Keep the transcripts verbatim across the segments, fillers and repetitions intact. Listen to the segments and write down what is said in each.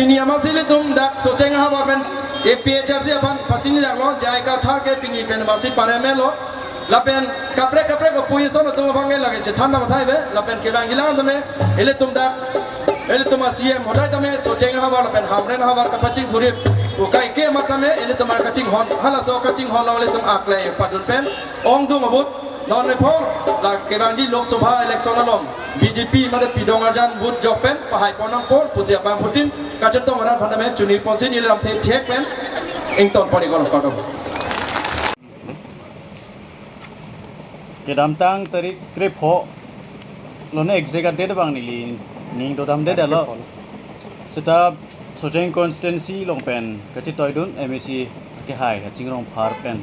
Pini amatsi ilitum dak Socheng ahavar pen A P H L C aphan patingnidaklo, J I Kathar ke pini pen amatsi pare melo. Lapen kaprek kaprek opposition atum abang ke lake chethan dam athai ave, lapen kevangji lang tame, ilitum dak, ilitum a-C M hodai tame, Socheng ahavar lapen Hamren ahavar kapachingthurip ukai ke mat tame, ilitum ar kachinghon, halaso kachinghon along ilitum aklai padun pen, ongdung ahut, non nephong, la kevangji Lok Sabha election along, B J P mate pidong arjan vote jok pen, pahai pon nangpo, pusi abangphutin, kachetong arat aphan tame, chunir ponsi neli lamthe thek pen, ington pon-iklo, kardom. Kedamtang tarik krepho lone exact date abang neli ning dodamdedetlo. Seta Socheng constituency along pen kachetoidun M A C kehai Headsing Rongphar pen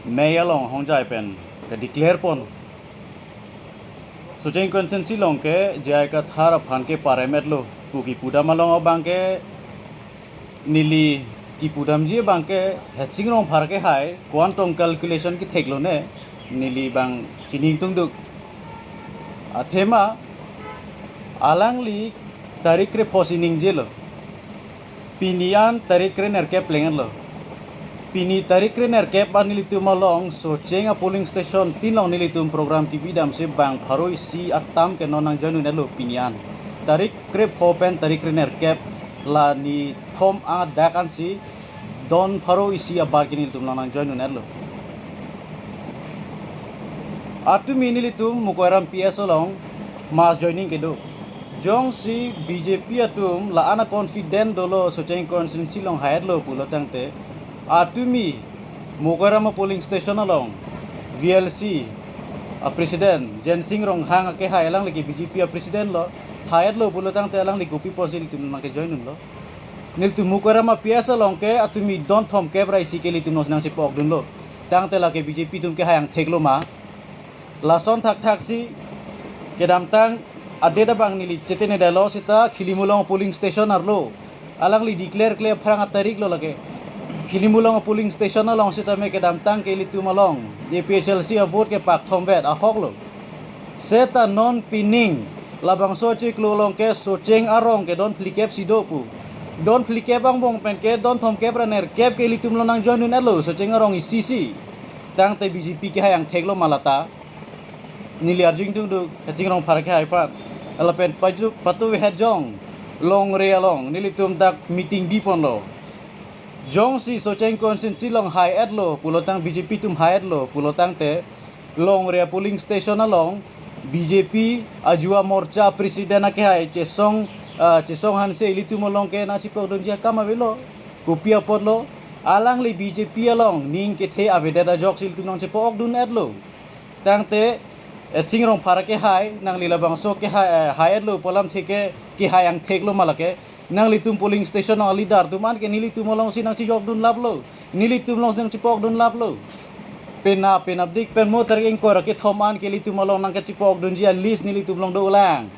May along hongjai pen kedeclare pon. Socheng constituency along ke J I Kathar aphan ke pare metlo pu kipudam along abang ke neli kipudamji abang ke Headsing Rongphar kehai ko-an tong calculation ketheklo ne, neli abang chini ingtungduk. Athema alangli tarik krepho si ningjelo. Pini an tarik krenerkep plenglo. Pini tarik krenerkep an nelitum along Socheng a-polling station tin along nelitum program kebidamsi bang pharo isi atam ke non nangjoin un-elo pini an. Tarik krepho pen tarik krenerkep la nithom adak ansi don pharo isi abar ke nelitum non nangjoin un-elo. Atumi nelitum Mukoiram P S along mass joining kedo. Jongsi B J P atum la-an a-confident dolo Socheng constituency along hai-etlo pulo tangte, atumi Mukoiram a-polling station along V L C a-president Jensing Ronghang akehai, alangli ke B J P a-president lo, hai-etlo pulo tangte alangli kopi apotsi ilitum nangkejoin unlo. Nelitum Mukoiram a-P S along ke atumi don thomkep ra isi ke ilitum alongsi nangchepo-okdunlo. Tangte lake B J P atum kehai angtheklo ma? Lason thakthaksi kedamtang a-date abang neli chetengnedetlo seta Khilimulong polling station arlo. Alangli declare kle aphrang atarik lo lake. Khilimulong polling station along seta me kedamtang ke ilitum along A P H L C a-vote ke pak thomvet ahoklo. Seta non pining labangso achiklo along ke Socheng arong ke don phlikep si do pu. Don phlikep angbong pen ke don thomkep ra nerkep ke ilitum along nangjoin un-elo Socheng arong isi si. Tangte B J P kehai angtheklo ma lata? Neli arju ingtungduk Headsing Rongphar kehai aphan. Lapen paju patu Hejong Longre along nelitum dak meeting biponlo. Jongsi Socheng constituency along hai-etlo pulotang B J P atum hai-etlo pulotangte Longre polling station along B J P a-Yuva Morcha president akehai Chesong, ah, Chesong Hanse ilitum along ke nangchepo-okdunji akam avelo. Kopi apotlo? Alangli B J P along ning kethe avedet ajoksi ilitum nangchepo-okdun-etlo. Tangte Headsing Rongphar kehai, nangli labangso kehai, eh, hai-etlo pu alamthe ke kehai angtheklo ma lake? Nanglitum polling station along a-leader atum an ke nelitum alongsi nangchejokdunlaplo, nelitum alongsi nangchepo-okdunlaplo. Penap penapdik pen mo tarik ingkoi ra kethom an ke ilitum along nangkachepo-okdunji a-list nelitum along dolang.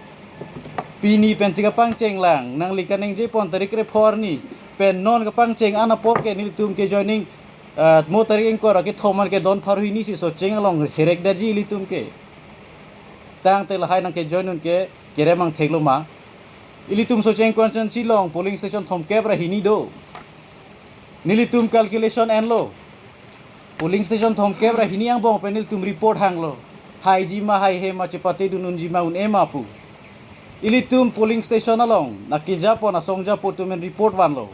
Pini pensi kapangchenglang, nangli kaningjepon tarik krepho arni pen non kapangcheng an apor ke nelitum ke joining, ah, mo tarik ingkoi ra kethom an ke don pharo hini si Socheng along herekdetji ilitum ke. Tangte lahai nangkejoin un ke kerem angtheklo ma? Ilitum Socheng constituency along polling station thomkep ra hini do. Nelitum calculation enlo. Polling station thomkep ra hini angbong pen nelitum report hanglo. Haiji ma haihe ma, chepatedun unji ma un-e ma pu. Ilitum polling station along, na kejapon asong japo atum pen report vanlo.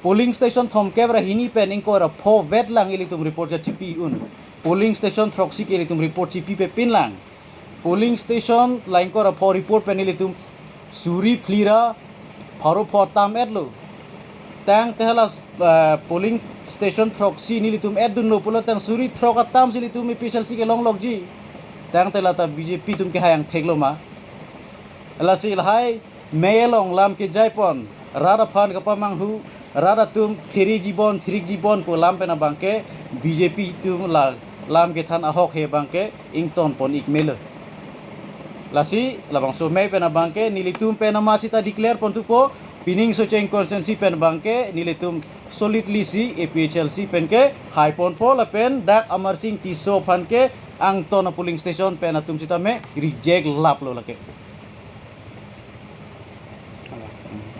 Polling station thomkep ra hini pen ingkoi ra pho vetlang ilitum report kachipi un. Polling station throksi ke ilitum report chipipe pinlang. Polling station la ingkoi ra pho report pen ilitum suri phli ra pharo pho tam-etlo. Tangte hala, ah, polling station throksi nelitum etdunlo pulotang suri throk atam si ilitum A P H L C ke longlokji. Tangte lata B J P atum kehai angtheklo ma? Lasi lahai May along lam kejaipon, rat aphan kapamanghu, rat atum pherejibon, thrikjibon pu lam pen abangke B J P atum la lam kethan ahokhe abangke ingtonpon-ik melo. Lasi labangso May pen abangke nelitum pen amat sita declare ponthupo, pining Socheng constituency pen abangke nelitum solidly si A P H L C pen ke haiponpo lapen dak Amarsing Tisso aphan ke angton a-polling station pen atum sitame reject laplo lake.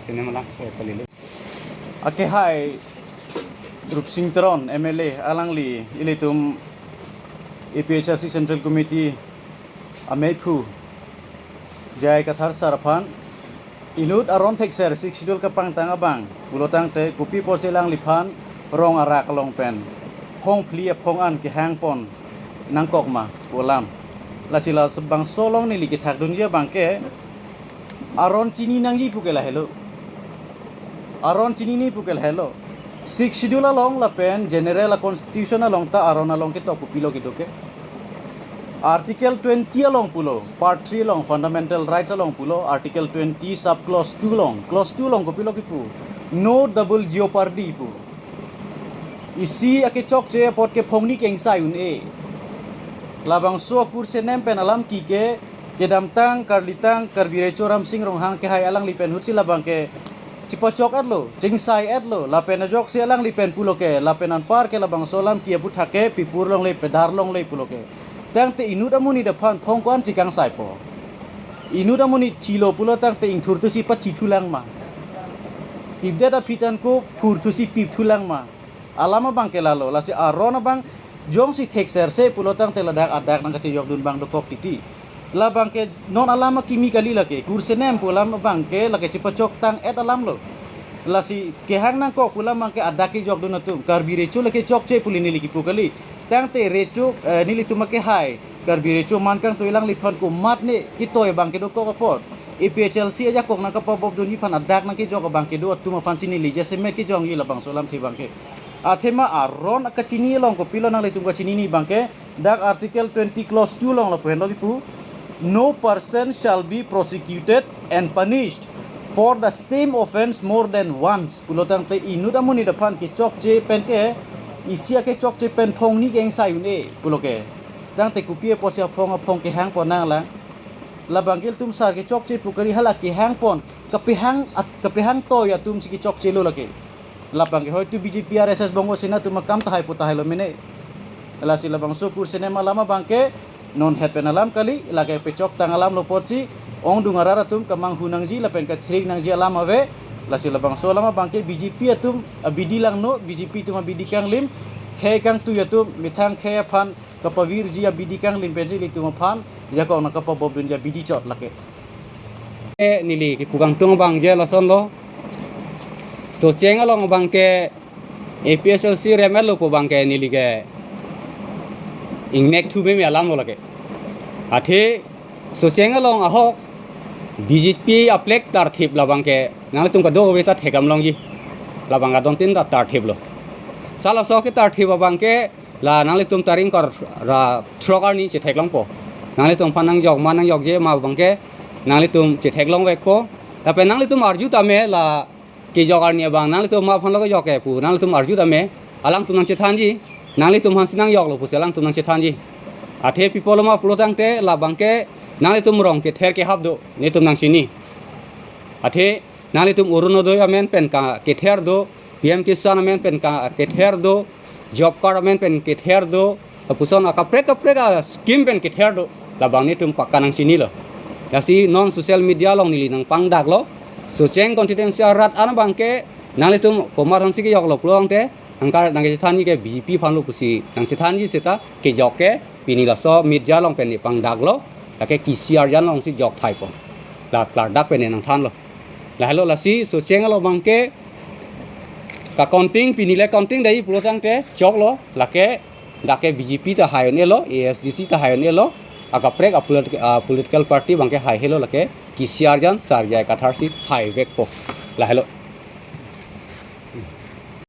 Sini malang, eh, kali lu. Akehai Rupsing Teron M L A alangli ilitum A P H L C Central Committee ameiphu J I Kathar sir aphan inut aron thekser Sixth Schedule kapangtang abang pulotangte kopi apotsi alangliphan rong arak along pen phong phli aphong an kehang pon nangkok ma pu alam. Lasi labangso along neli kethakdunji abangke aron chini nangji puke lahelo. Aron chinine puke lahelo. Sixth Schedule along lapen General a Constitution along ta aron along ketok kopilo kedo ke. Article twenty along pulo, Part three along, Fundamental Rights along pulo, Article twenty sub clause two along, clause two along kopilo kipu. No double jeopardy pu. Isi akechokche apot ke phongni kengsai un-e. Labangso akur senem pen alam ki ke kedamtang karlitang Karbi Recho Ramsing Ronghang kehai alangli pen ahutsi labangke chipachok etlo, chingsai etlo, lapen ajoksi alangli pen pulo ke, lapen anpar ke labangso alam ki aputhak ke pipur longle, pedar longle pulo ke. Tangte inut amonit aphan phong ko-ansi kangsaipo. Inut amonit thilo pulotangte ingthurthusi pathithulang ma. Pipdet aphi tangte phurthusi pipthulang ma. Alam abangke lalo, lasi aron abang jongsi thekserse pulotangte ladak adak nangkachejokdun abang dokok titi. Labangke non alam akimi kali lake, kur senem pu alam abangke lake chipachoktang et alamlo. Lasi kehang nangkok pu alam abangke adak kejokdun atum, Karbi Recho lake chokche pu neli kipu kali. Tangte Recho, eh, nelitum akehai Karbi Recho Mankangtui alangliphan komatne kitoi abangke dokok apot, A P H L C ajakong nangkapabobdunji aphan adak nangkejok abangke do atum aphansi neli jasemet kejongji labangso alamthe abangke. Athema aron akachini along kopilo nanglitum kachinine abangke, dak Article twenty clause two along lapu henlo kipu, "No person shall be prosecuted and punished for the same offence more than once" pulotangte inut amonit aphan kechokche pen ke, isi akechokche pen phongni kengsai un-e pulo ke. Tangte kopi apotsi aphong aphong kehang pon nanglang. Labangke ilitum sar kechokche pu kali, hala kehang pon, kapehang at-, kapehang toi atumsi kechokchelo lake. Labangke hoitu B J P, R S S, Bongo Sena atum akam tahai pu tahailo mene. Lasi labangso kur senem alam abangke non het pen alam kali, lake pechoktang alamlo apotsi ongdung arat atum kamanghun nangji lapen kathirik nangji alam ave. Lasi labangso alam abangke B J P atum abidi langno, B J P atum abidi kanglim, khei kangtui atum methang khei aphan kapavirji abidi kanglim pensi ilitum aphan ajakong nangkapabobdunji abidi chot lake. Eh, neli kipu kangtung abang je lasonlo. Socheng along abangke A P H L C rem etlo pu abangke neli ke ingnek thu meme alamlo lake. Athe Socheng along ahok B J P a-flag tarthip labangke nanglitum kadokave ta thekdam longji. Labang adon tin ta tarthiplo. Sa laso ketarthip abangke la nanglitum ta ingkoi ra throk arni chetheklongpo. Nanglitum aphan nangjok ma nangjokje ma abangke nanglitum chetheklongvekpo. Lapen nanglitum arju tame la kejok arni abang nanglitum ma aphanlo kejok ke pu nanglitum arju tame. Alangtum nangchethanji. Nanglitum aphansi nangjoklo pusi alangtum nangchethanji. Athe pi apotlo ma pulotangte labangke nanglitum rong kether kehap do, netum nangchini. Athe nanglitum Orunodoi amen pen ka kether do, P M Kisan amen pen ka kether do, job card amen pen kether do, lapuson akaprek kaprek a-scheme pen kether do, labang netum pakka nangchinilo. Lasi non social media along neli nangpangdaklo, Socheng constituency arat an abangke nanglitum komat aphansi kejoklo pulotangte, nangkar nangchethanji ke B J P aphanlo pusi nangchethanji seta kejok ke pini laso media along pen nepangdaklo, lake K C R jan alongsi jok thaipo. La klardak pen nangthanlo. Lahelo lasi Socheng along abangke ka-counting pini le counting dai pulotangte choklo, lake dak ke B J P ta hai un-elo, A S D C ta hai un-elo, akaprek a-polit-, a-political party abangke hai helo, lake K C R jan Sir J I Kathar si haivekpo. Lahelo.